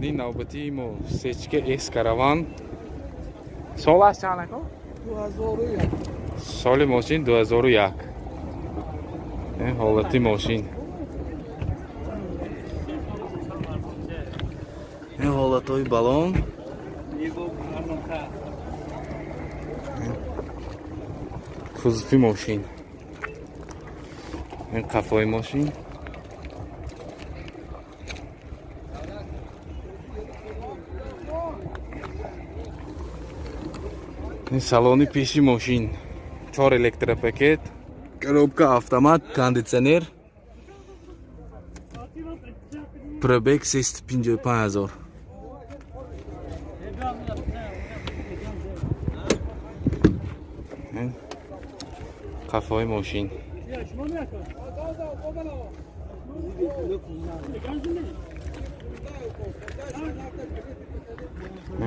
Ин навбатии мо сечка С Караван. Солаш чанд, ако? 2001. Соли мошин 2001. Ин ҳолати мошин. Ин ҳолатҳои балон. Кузови мошин. Ин қафои мошин. Ин салони пеши мошин. Чор электропакет, коробка автомат, кондитсионер. Пробег 355 ҳазор. Ин қафои мошин.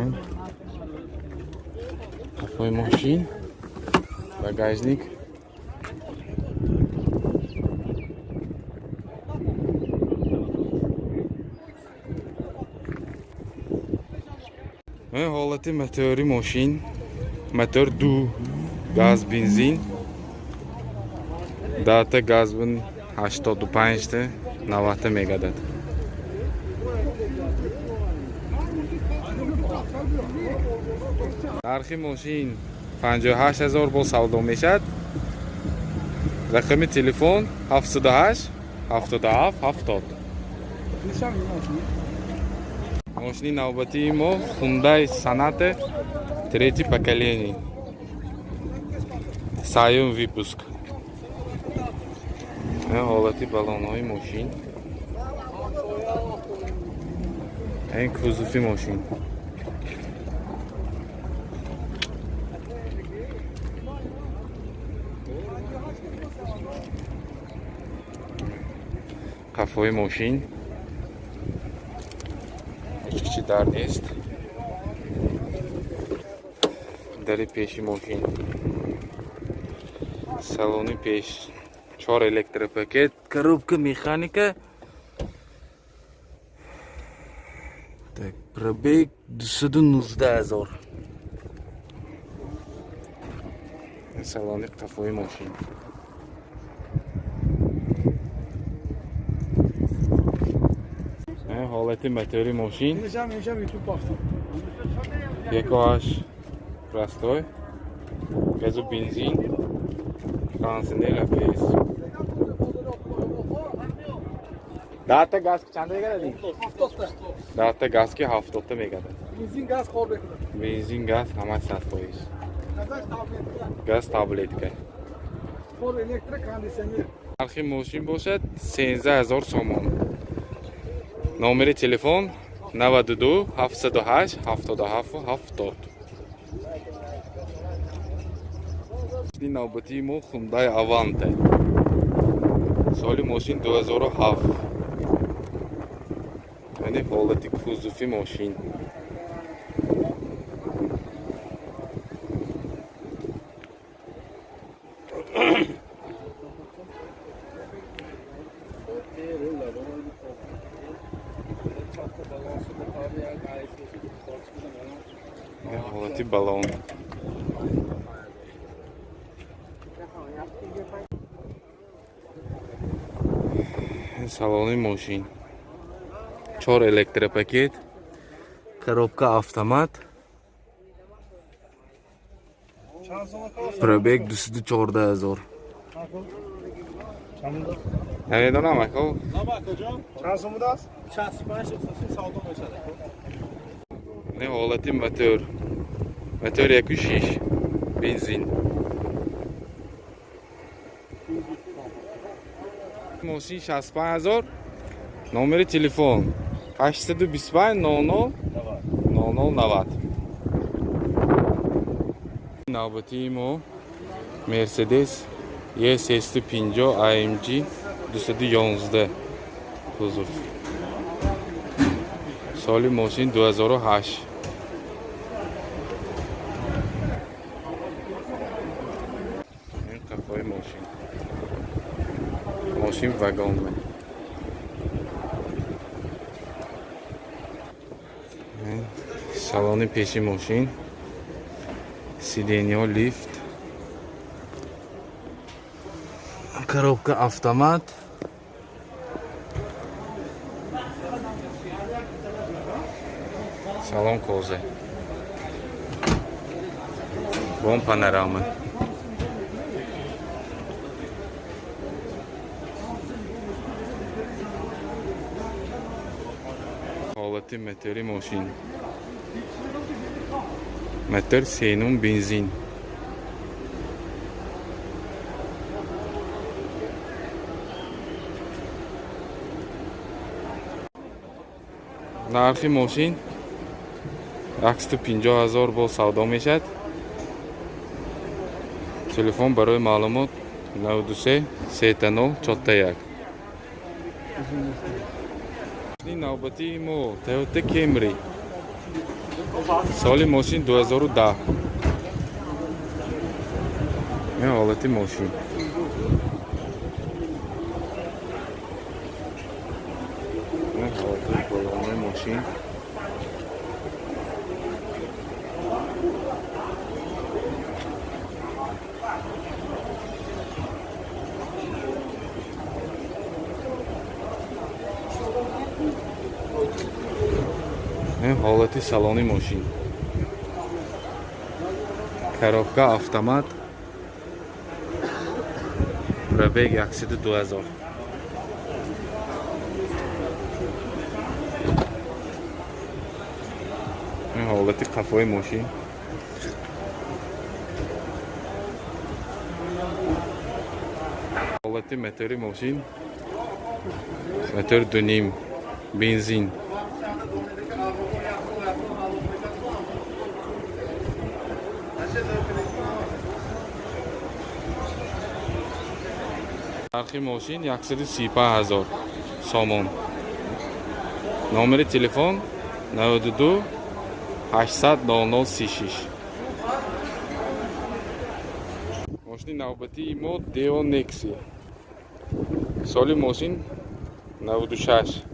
Ин қафои мошин. Багажник. Ин ҳолати мотори мошин. Мотор ду газ, бензин. Дата газ бин 85 та 90 мегадад. Нархи мошин 58 ҳазор, бо савдо мешавад. Рақами телефон 708 77 70. Мошини навбатии мо Hyundai Sonata, третий поколение. Саюм выпуск. Ин ҳолати балонҳои мошин. Ин кузови мошин. Қафои мошин. Ҳеҷ чӣ дар нест. Дари пеши мошин. Салони пеш. Чор электропакет, коробка механика. Так, пробег 219 ҳазор. Салони қафои мошин. Ин ҳолати мотори мошин. Иншам YouTube бахтам. Якоаш простой. Газу бензин. Кондиционер, АБС. Дата газ чанда мегардад? 70. Дата газ ки 70 мегардад. Бензин, газ кор мекунад. Бензин, газ ҳама 100%. Газаш таблетка. Газ таблетка. Кор электро, кондиционер. Нархи мошин бошад 13 000 сомон. Номери телефон 92 708 77 70. Навбатии мо Hyundai Avante. Соли мошин 2007. Яъне ҳолати кузови мошин. Ҳолати балон. Салони мошин. Чор электропакет, коробка автомат. Чанд сом? Пробег 214 ҳазор. Намедонам, ако. Чанд сом будааст? 65 савдо мешавад. Не, ҳолати мотор. Мотор 1,6 бензин. Мошин 65 ҳазор. Номери телефон 825 00 00 90. Навбатии мо Mercedes E350 AMG 211 кузов. Соли мошин 2008. Ин қафои мошин. Мошин вагон. Салони пеши мошин, сиденья лифт, коробка автомат. Салон кожа. Бом панорама. Ҳолати мотори мошин. Мотор сенум, бензин. Нархи мошин 150 ҳазор, бо савдо мешавад. Телефон барои маълумот 93 30 41. Навбатии мо Toyota Camry. Соли мошин 2010. Ин ҳолати мошин. Ин ҳолати балони мошин. Ин ҳолати салони мошин. Коробка автомат. Пробег 102 ҳазор. Ин ҳолати қафои мошин. Ҳолати мотори мошин. Мотор 2,5, бензин. Нархи мошин 135 ҳазор сомон. Номери телефон 92 800 0036. Мошини навбатии мо Део Некси. Соли мошин 96.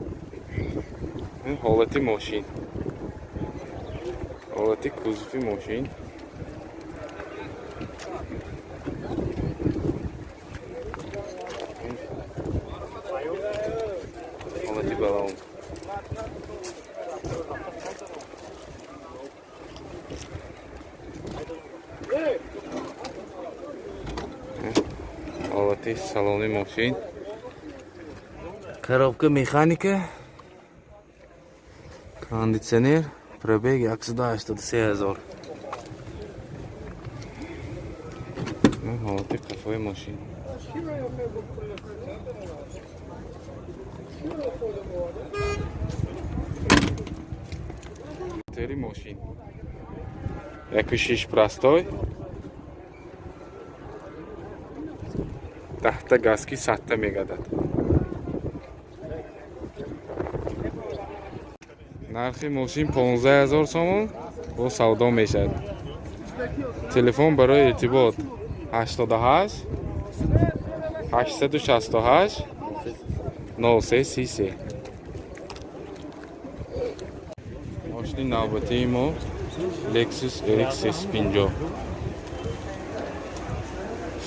Ин ҳолати мошин. Ҳолати кузови мошин. Ҳолати балон. Ҳолати салони мошин. Коробка механика. Кондитсионер. Пробег 183 ҳазор. Ҳолати қафои мошин. Мотори мошин. 1,6 простой. 10-та газки 100-та мегардад. Нархи мошин 15 ҳазор сомон, бо савдо мешавад. Телефон барои иртибот 88 868 0333. Мошини навбатии мо Lexus RX 350.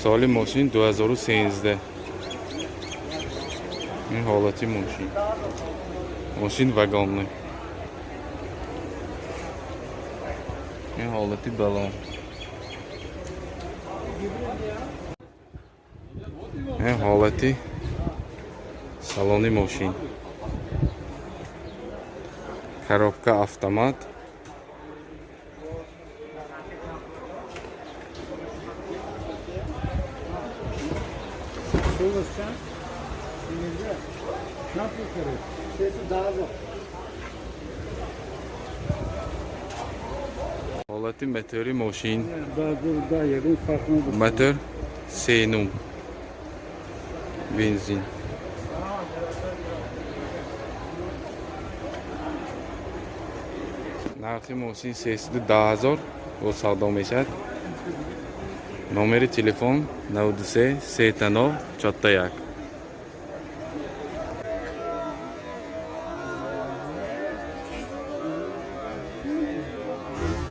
Соли мошин 2013. Ин ҳолати мошин. Мошин вагонный. Ин ҳолати балон. Ин ҳолати салони мошин. Коробка автомат. Sen ne yapıyorsun? Sesi daha zor. Ҳолати мотори мошин. Daha dur, daha yakın farkına dur. Мотор сенум, бензин. Нархи мошин 310 ҳазор, бо савдо мешавад. Номери телефон 93 39 41.